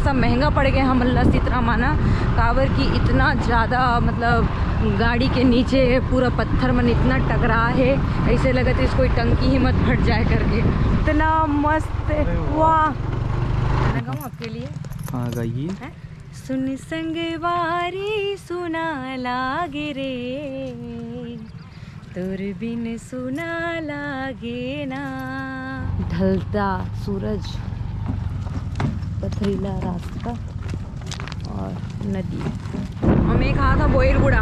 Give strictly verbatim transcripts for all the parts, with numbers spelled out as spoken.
सब महंगा पड़ गया हमन ला सितराम आना, काबर कि इतना ज़्यादा, मतलब, गाड़ी के नीचे पूरा पत्थर मन इतना टकरा है, ऐसे लगत है कोई टंकी ही मत फट जाए करके। इतना मस्त। अरे वाह। वाह। गाना गाऊँ आपके लिए? हाँ, गाइए। हैं? सुन संगवारी सुना लागे रे, तोर बिन सुना लागे ना। ढलता सूरज, पथरीला रास्ता और नदी। हम एक हाथ बोइर गुड़ा।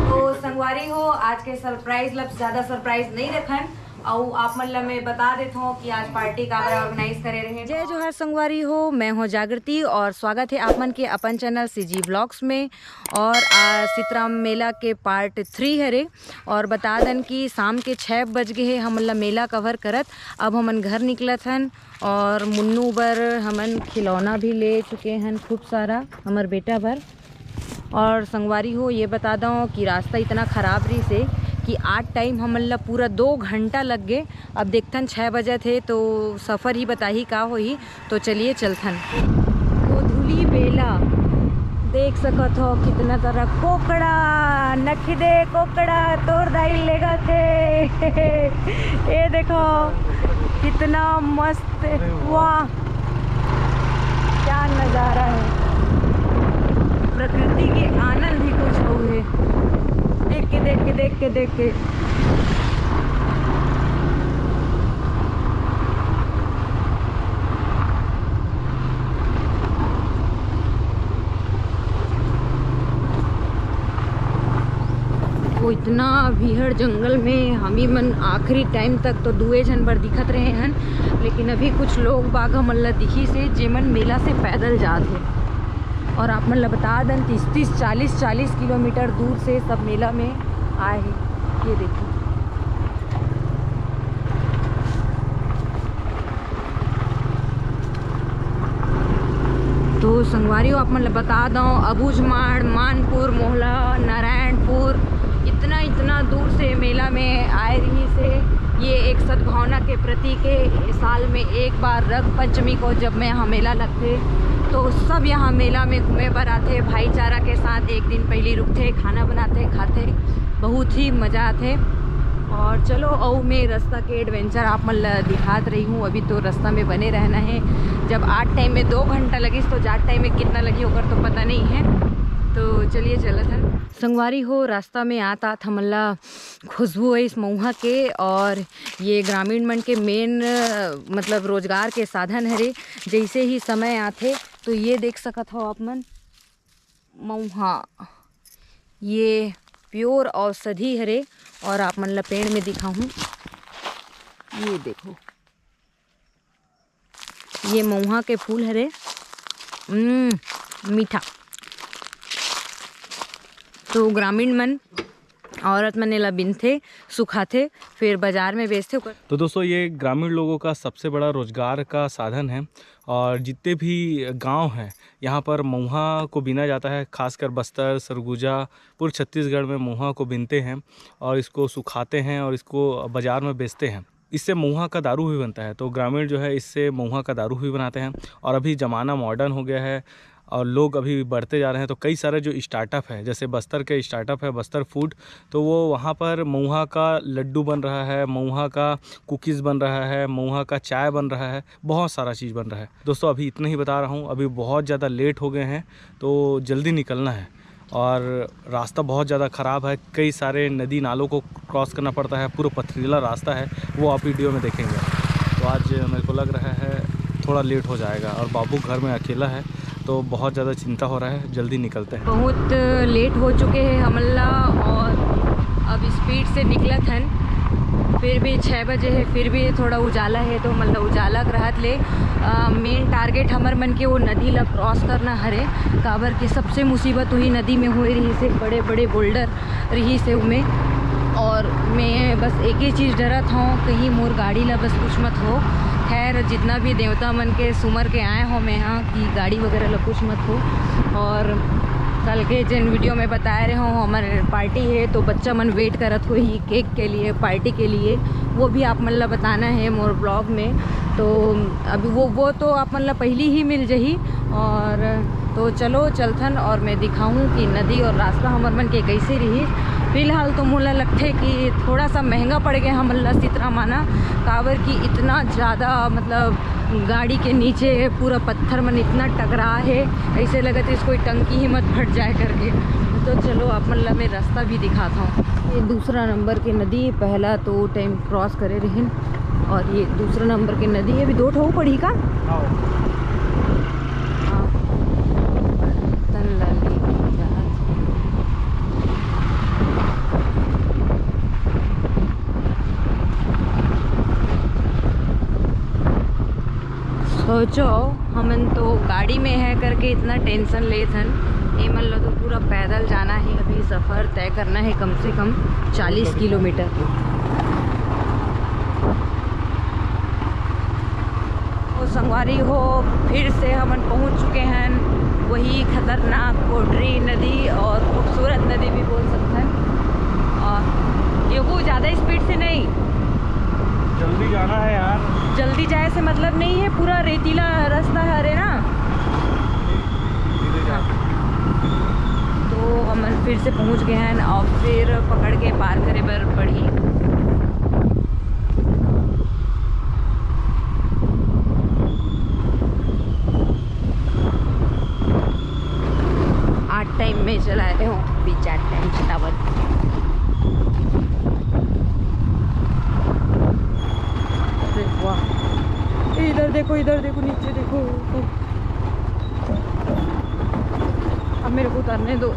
तो संगवारी हो, आज के सरप्राइज लब ज्यादा सरप्राइज नहीं रखन, अउ आप मन ला मैं बता देत हूँ कि आज पार्टी काबर ऑर्गेनाइज करे रहे। जय जोहार संगवारी हो, मैं हूँ जागृति और स्वागत है आप मन के अपन चैनल सीजी व्लॉग्स में। और आज सितराम मेला के पार्ट थ्री हरे और बता दन कि शाम के छः बज गए है हमन ला मेला कवर करत। अब हमन घर निकलत हन और मुन्नू बर हमन खिलौना भी ले चुके हन खूब सारा हमर बेटा बर। और संगवारी हो, ये बता दो कि रास्ता इतना खराब रहिस हे कि आत टाइम हमन ला पूरा दो घंटा लग गए। अब देखथन, छः बजत हे तो सफर ही बताही का होही। तो चलिए चलथन। गोधुली बेला देख सकत हो, कितना सारा कोकड़ा, नखी दे कोकड़ा, तोर दाई लेगत हे। ये देखो, कितना मस्त। अरे वाह। वाह, क्या नज़ारा है। प्रकृति के आनंद ही कुछ और है। देख के, देख के, देख के, देख के। वो इतना भीड़ जंगल में हमी मन आखिरी टाइम तक तो दुए झन बर दिखत रहे हन, लेकिन अभी कुछ लोग बाग हमन ला दिखिस हे, जेमन मेला से पैदल जात हे। और आप मन ला बता दन, तीस तीस, चालीस चालीस किलोमीटर दूर से सब मेला में आए हे। ये देखिए। तो संगवारी हो, आप मन ल बता दव, अबूझमाड़, मानपुर, मोहला, नारायणपुर, इतना, इतना दूर से मेला में आए रहिस हे। ये एक सद्भावना के प्रतीक हे। साल में एक बार रंग पंचमी को जब मैं यहाँ मेला लगथे, तो सब यहाँ मेला में घूमे बर आथे, भाईचारा के साथ एक दिन पहली रुकथे, खाना बनाथे, खाथे, बहुत ही मज़ा आथे। और चलो, अउ मैं रास्ता के एडवेंचर आप मन ल दिखात रही हूँ। अभी तो रास्ता में बने रहना है। जब आत टाइम में दो घंटा लगिस, तो जात टाइम में कितना लगी, ओकर तो पता नहीं है। तो चलिए, चलत हन। संगवारी हो, रास्ता में आत आत हमन ला खुशबू आइस मऊहा के, और ये ग्रामीण मन के मेन, अ, मतलब, रोजगार के साधन हरे। जैसे ही समय आथे, तो ये देख सकत हो आप मन, मऊहा, ये प्योर औषधि हरे। और आप मन ला पेड़ में दिखाहूँ, ये देखो, ये मऊहा के फूल हरे, हम्म, मीठा। तो ग्रामीण मन, औरत मन एला बिनथे, सुखाथे, फिर बाजार में बेचथे। ओकर तो दोस्तों, ये ग्रामीण लोगों का सबसे बड़ा रोजगार का साधन है, और जितने भी गांव हैं, यहाँ पर मऊहा को बीना जाता है। खासकर बस्तर, सरगुजा, पूरे छत्तीसगढ़ में मऊहा को बीनते हैं और इसको सुखाते हैं और इसको बाजार में बेचते हैं। इससे मऊहा का दारू भी बनता है। तो ग्रामीण जो है, इससे मऊहा का दारू भी बनाते हैं। और अभी ज़माना मॉडर्न हो गया है और लोग अभी बढ़ते जा रहे हैं। तो कई सारे जो स्टार्टअप है, जैसे बस्तर के स्टार्टअप है बस्तर फूड, तो वो वहाँ पर मऊहा का लड्डू बन रहा है, मऊहा का कुकीज़ बन रहा है, मऊहा का चाय बन रहा है, बहुत सारा चीज़ बन रहा है। दोस्तों, अभी इतना ही बता रहा हूँ, अभी बहुत ज़्यादा लेट हो गए हैं, तो जल्दी निकलना है। और रास्ता बहुत ज़्यादा ख़राब है, कई सारे नदी नालों को क्रॉस करना पड़ता है, पूरा पथरीला रास्ता है, वो आप वीडियो में देखेंगे। तो आज मेरे को लग रहा है थोड़ा लेट हो जाएगा, और बाबू घर में अकेला है, तो बहुत ज़्यादा चिंता हो रहा है। जल्दी निकलते हैं। बहुत लेट हो चुके हैं हमन ला, और अब स्पीड से निकलत हन। फिर भी छः बजे है, फिर भी थोड़ा उजाला है, तो मतलब उजाला के रहत ले मेन टारगेट हमर मन के वो नदी ला क्रॉस करना हरे। काबर के सबसे मुसीबत वही नदी में होए रहिस हे, बड़े बड़े बोल्डर रहिस हे उमे। और मैं बस एक ही चीज़ डरत हूँ, कहीं मोर गाड़ी ला बस कुछ मत हो। खैर, जितना भी देवता मन के सुमर के आए हों मैं यहाँ, कि गाड़ी वगैरह ला कुछ मत हो। और कल के जिन वीडियो में बताए रहे हो, हमारे पार्टी है, तो बच्चा मन वेट करत होही केक के लिए, पार्टी के लिए, वो भी आप मन ला बताना है मोर ब्लॉग में। तो अभी वो वो तो आप मन ला पहली ही मिल जही। और तो चलो चलथन और मैं दिखाऊं कि नदी और रास्ता हमर मन के कैसे रही। फिलहाल तो मोला लगथे कि थोड़ा सा महंगा पड़ गया हमन ला सितरा माना, काबर कि इतना ज़्यादा, मतलब, गाड़ी के नीचे पूरा पत्थर मन इतना टकरा है, ऐसे लगत है कोई टंकी ही मत फट जाए करके। तो चलो आप मन ला मैं रास्ता भी दिखाता हूँ। ये दूसरा नंबर के नदी, पहला तो टाइम क्रॉस करे रहिन और ये दूसरा नंबर के नदी है। अभी दो ठो पड़ी का? हाँ। हाँ। तन ला ले के जात। सोचो, हमन तो गाड़ी में है करके इतना टेंशन लेत हन, एमन ला तो पूरा पैदल जाना है। अभी सफ़र तय करना है कम से कम चालीस किलोमीटर। तो संगवारी हो, फिर से हमन पहुंच चुके हैं वही खतरनाक कोडरी नदी और खूबसूरत नदी भी बोल सकते हैं। और ये वो ज़्यादा स्पीड से नहीं, जल्दी जाना है यार। जल्दी जाए से मतलब नहीं है, पूरा रेतीला रास्ता हरे ना। धीरे जा। तो हमन फिर से पहुंच गए हैं और फिर पकड़ के पार करे बर पड़ी। आठ टाइम में चला रहे हो, अभी चार टाइम चलावत। अरे वाह, ए, इधर देखो, इधर देखो, नीचे देखो। अब मेरे को उतरने दो।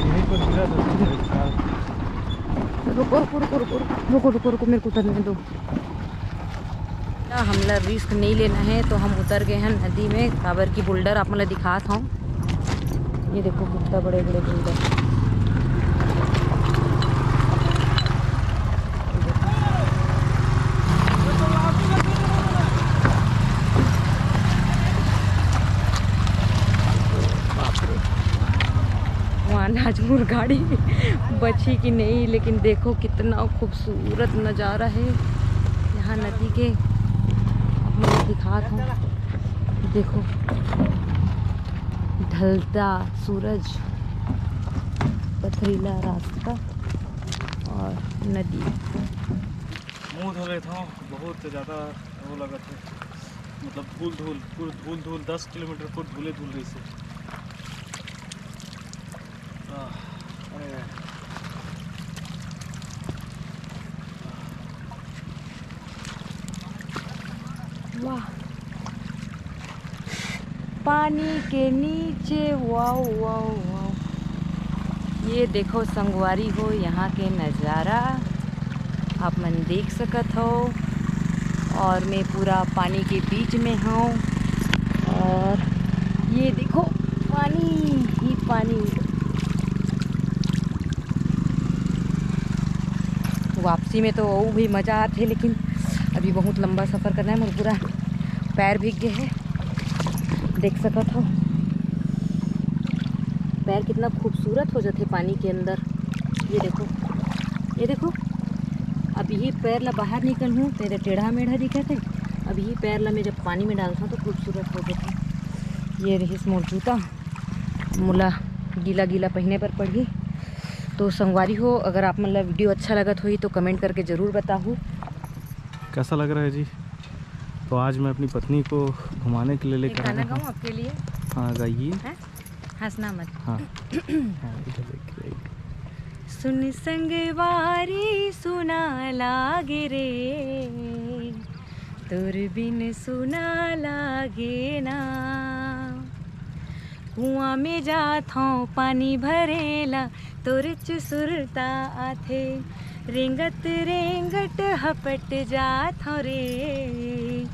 यहीं पर गिरा था। रुको, रुको, रुको, रुको, रुको, रुको, रुको, मेरे को उतरने दो। ना, हमला रिस्क नहीं लेना है, तो हम उतर गए हैं नदी में। काबर की बोल्डर आप मन ला दिखात हूँ, ये देखो कितना बड़े बड़े बोल्डर। बाप रे, वहाँ नाजपुर गाड़ी बची कि नहीं, लेकिन देखो कितना खूबसूरत नज़ारा है यहाँ नदी के। आप लोग दिखात हूँ, देखो ढलता सूरज, पथरीला रास्ता और नदी। मुंह धो लेता हूँ, बहुत ज़्यादा वो लगत है, मतलब धूल धूल, पूरा धूल धूल, दस किलोमीटर पूरा धूले धूल रही से। आह, अरे। वाह, पानी के नीचे, वाओ, वाओ, वाओ। ये देखो संगवारी हो, यहाँ के नज़ारा आप मन देख सकत हो। और मैं पूरा पानी के बीच में हूँ। और ये देखो, पानी ही पानी। वापसी में तो वो भी मज़ा आथे, लेकिन अभी बहुत लंबा सफ़र करना है। मोर पूरा पैर भीग गए हैं, देख सकत हो पैर कितना खूबसूरत हो जाते पानी के अंदर। ये देखो, ये देखो, अब यही पैर ला बाहर निकलूँ तो ये टेढ़ा मेढ़ा दिखत है। अब यही पैर ला मैं जब पानी में डालता हूँ तो खूबसूरत हो जाते। ये रहिस मोर जूता, मोला गीला गीला पहने पर पड़ही। तो संगवारी हो, अगर आप मन ला वीडियो अच्छा लगत होही तो कमेंट करके ज़रूर बताहू। कैसा लग रहा है जी? तो आज मैं अपनी पत्नी को घुमाने के लिए लेकर आया हूँ। आपके लिए। हाँ, गाइए। हैं? हंसना मत। हाँ। हाँ, इधर देखिए। सुन संगवारी सुना लागे रे, तोर बिन सुना लागे ना। कुआं में जात हौं पानी भरेला, तोर चुसुरता आथे। रेंगत रेंगत हपट जात हौं रे,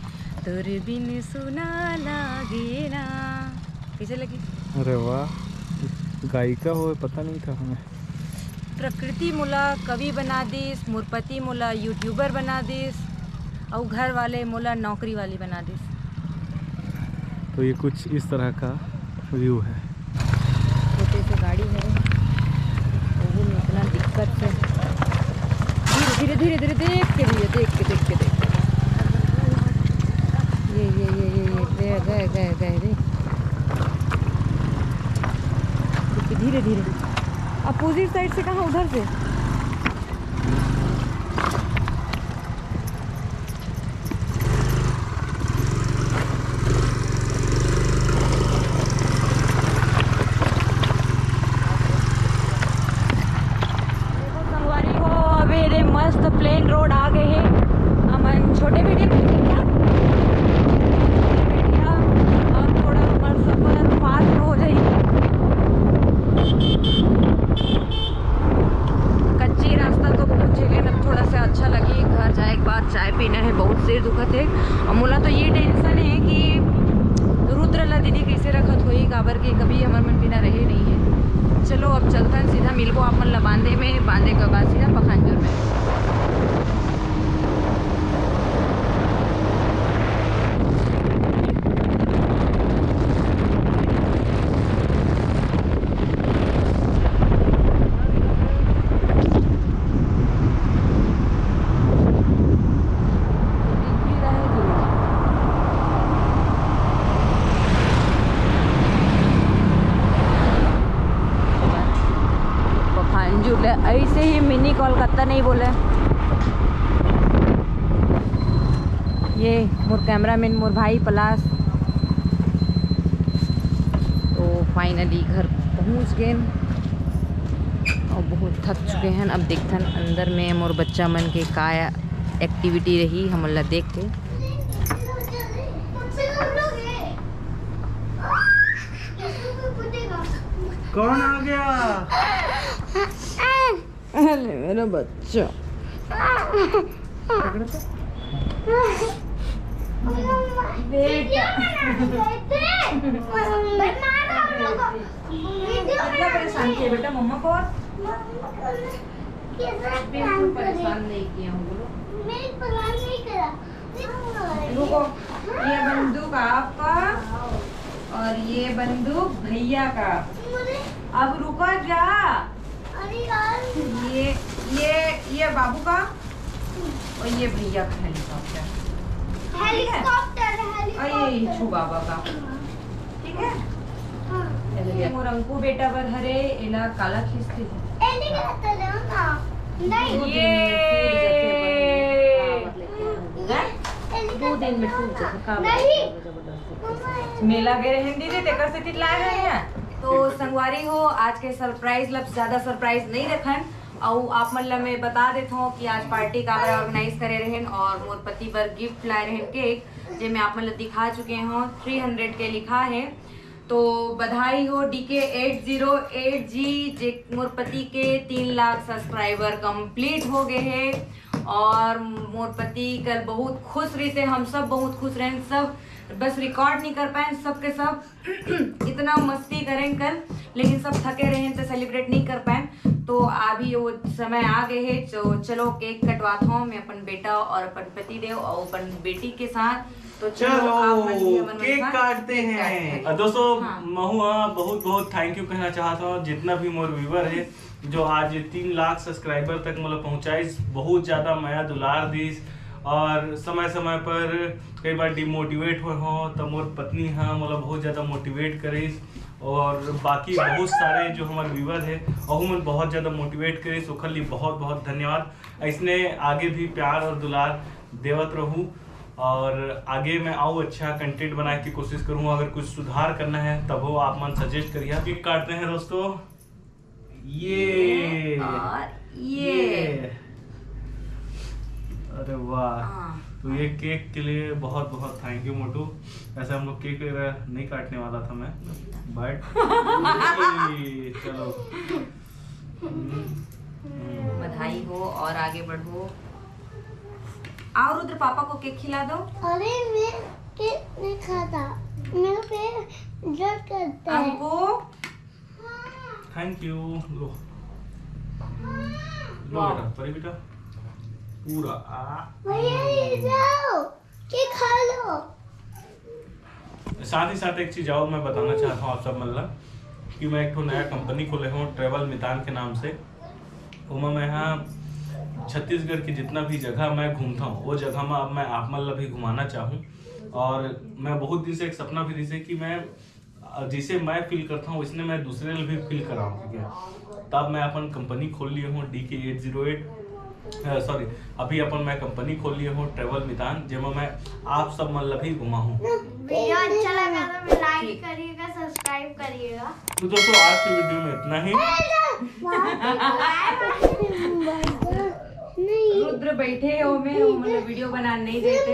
तोर बिन सुना लागे ना। कैसे लगी? अरे वाह, गायिका हो, पता नहीं था हमें। प्रकृति मोला कवि बना दिस, मोर पति मोला YouTuber बना दिस, अउ घर वाले मोला नौकरी वाली बना दिस। तो ये कुछ इस तरह का व्यू है। छोटे से गाड़ी है, वो में इतना दिक्कत से धीरे धीरे धीरे धीरे देख के लिए देख के देख के देख के ये ये ये ये ये गए गए गए गए रे। धीरे धीरे अपोजिट साइड से कहाँ, उधर से। संगवारी हो, अभी रे मस्त प्लेन रोड आ गए हैं। हमन छोटे वीडियो में क्या? अब थोड़ा हमारा सफर फास्ट हो जाएगी। कच्ची रास्ता तो बहुत झेले न, थोड़ा सा अच्छा लगी। घर जाए के बाद चाय पीना है, बहुत सिर दुखत है। और मोला तो ये टेंशन है कि रुद्र ला दीदी कैसे रखत होई, काबर के कभी हमर मन बिना रहे नहीं है। चलो अब चलतन, सीधा मिलबो आप मन ला बांदे में, बांदे के बाद सीधा पखांजूर में। पखांजूर ले ऐसे ही मिनी कोलकाता नहीं बोले। ये मोर कैमरामैन, मोर भाई पलाश। तो फाइनली घर पहुंच गए और बहुत थक चुके हैं। अब देखथन अंदर में मोर बच्चा मन के का एक्टिविटी रही, हमन ला देख के। कौन आ गया? अरे मेरा बच्चा। कितना परेशान किया बेटा मम्मा को? और बिल्कुल परेशान नहीं किया हूँ, बोलो। रुको, ये बंदूक आपका और ये बंदूक भैया का। अब रुको जा। ये ये ये बाबू का और ये भैया का हेलीकॉप्टर। हेलीकॉप्टर। और ये इच्छू बाबा का। ठीक है। ये मोर अंकु बेटा बर हरे, एला काला खींचते। नहीं, ये दो दिन में टूट जाते। मेला गए रहन दीदी, तेकर से तितलाए रहे हैं। तो संगवारी हो, आज के सरप्राइज लब ज्यादा सरप्राइज नहीं रखन। अउ आप मन ला मैं बता देत हूँ कि आज पार्टी काबर ऑर्गेनाइज करे रहन और मोर पति बर गिफ्ट लाए रहन केक, जे मैं आप मन ला दिखा चुके हूँ। थ्री हंड्रेड के लिखा है। तो बधाई हो D K eight zero eight जी, जे मोर पति के तीन लाख सब्सक्राइबर कंप्लीट हो गए हैं। और मोर पति कल बहुत खुश रहिसे, हम सब बहुत खुश रहन, सब बस रिकॉर्ड नहीं कर पाए, सबके सब इतना मस्ती करें कल, लेकिन सब थके रहे तो सेलिब्रेट नहीं कर पाए। तो अभी वो समय आ गए है, तो चलो केक कटवाता हूँ मैं अपन बेटा और अपन पति देव और अपन बेटी के साथ। तो चलो, चलो, आप मन भी हमन मन केक साथ काटते केक हैं। काटते हैं। और दोस्तों, हाँ। महू हा बहुत बहुत थैंक यू कहना चाहता हूँ जितना भी मोर व्यूअर है, जो आज तीन लाख सब्सक्राइबर तक मोला पहुँचाइस, बहुत ज़्यादा मया दुलार दिस और समय समय पर कई बार डिमोटिवेट हो हो तो मोर पत्नी हा मोला बहुत ज़्यादा मोटिवेट करिस और बाकी बहुत सारे जो हमारे व्यूअर है, ओहू मन बहुत ज़्यादा मोटिवेट करिस, ओखर लिए बहुत बहुत धन्यवाद। ऐसने आगे भी प्यार और दुलार देवत रहूँ और आगे मैं आऊँ अच्छा कंटेंट बनाए की कोशिश करूँ। अगर कुछ सुधार करना है तब हो आप मन सजेस्ट करिए। केक काटते हैं दोस्तों, ये और ये। अरे वाह। हाँ। तो ये केक के लिए बहुत बहुत थैंक यू मोटू। ऐसे हम लोग केक वगैरह नहीं काटने वाला था मैं, बट चलो। बधाई हो और आगे बढ़ो। आओ रुद्र, पापा को केक खिला दो। अरे मैं केक नहीं खाता, मेरे पे दर्द करता है। अंकु। Thank you. लो बेटा, परी बेटा, पूरा आ। भैया, ये जाओ, ये खा लो। साथ ही साथ एक चीज और मैं बताना चाहता हूँ आप सब मन ला कि मैं एक ठो नया कंपनी खोले हूँ ट्रैवल मितान के नाम से। ओमा मैं हा छत्तीसगढ़ के जितना भी जगह मैं घूमता हूँ, वो जगह में अब मैं आप मन ला भी घुमाना चाहूँ। और मैं बहुत दिन से एक सपना भी रहिसे कि मैं, अ, जिसे मैं फील करता हूँ, इसने मैं दूसरे ला भी फील कराऊँ, ठीक है। तब मैं अपन कंपनी खोल लिए हूँ, डी के एट जीरो एट, सॉरी, अभी अपन मैं कंपनी खोल लिए हूँ ट्रैवल मितान, जेमा मैं आप सब मन ला भी घुमाहूँ। वीडियो अच्छा लगा तो लाइक करिएगा, सब्सक्राइब करिएगा। तो दोस्तों, आज की वीडियो में इतना ही। रुद्र बैठे हे ओमे, वो मतलब वीडियो बनाने नहीं देते।